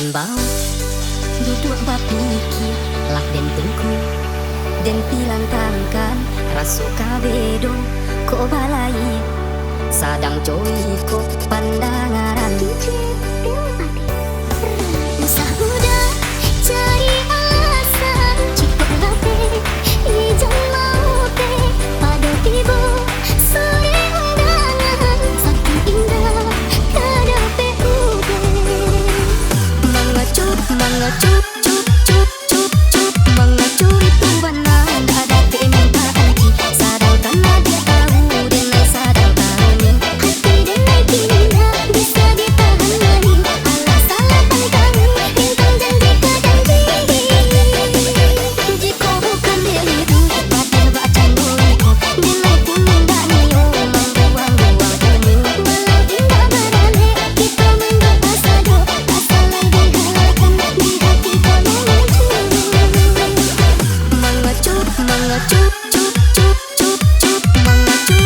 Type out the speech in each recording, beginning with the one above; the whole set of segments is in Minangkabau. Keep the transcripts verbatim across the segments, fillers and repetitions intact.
Imbau, duduak bapikia, lah den tengku, den pilantangkan, raso ka bedo, kok balai, sadang co iko pandangaran. Usah mudah cari alasan, cukuplah teh, ijan mau teh, pado tibo, sore undangan, sakik indah, ka dapek udeh. Mangacup, mangacup, cup, cup, cup, cup, mangacup itu bana, ndak ado minta anji, sadangkan adiak tahu, den lai sadang taruni, hati den lai kini ndak bisa ditahan lai, alah salah pantang, bintang janji ka janji. Jikok bukan dek itu, pateh bak cando iko, den lai pun indak nio mambuang-buang umua, walau indak baralek, kito mandoa sajo, asal lai dihalalkan, di hati ko mamacu. Mangacup, mangacup, cup, cup, cup, cup, mangacup.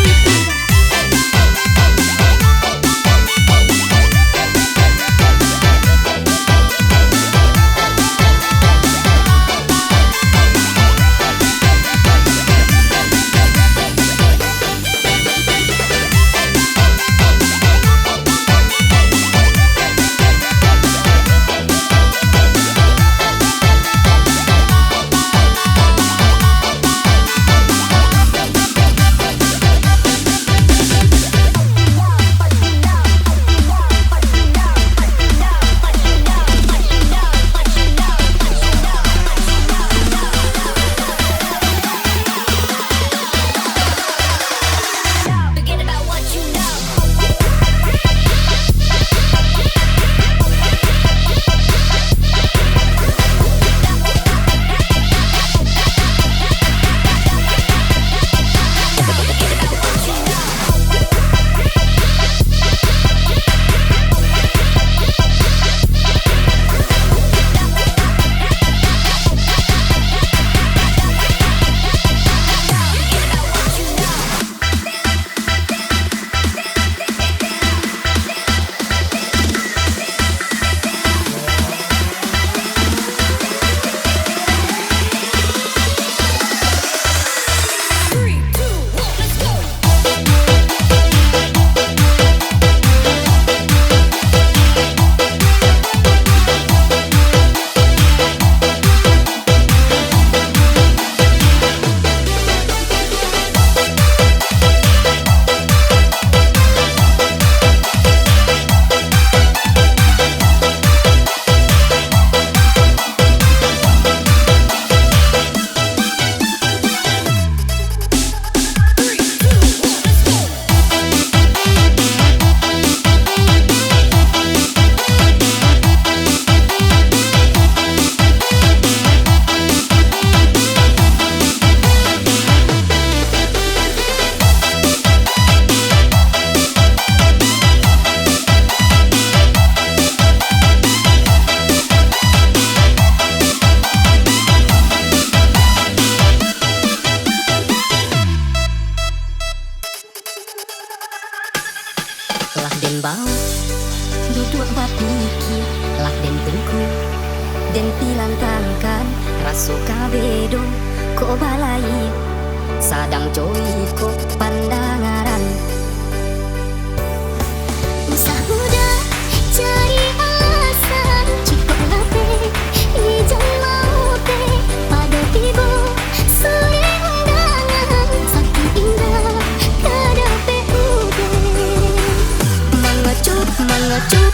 Lah den bao, duduak bapikia, lah den tungku, den pilantangkan, raso ka bedo, kok balain, sadang co iko pandangaran. Usah mudah cari alasan, cukup lah teh, ijan mau teh, pado tibo, sore undangan, sakik indak, ka dapek udeh. Mangacup, mangacup,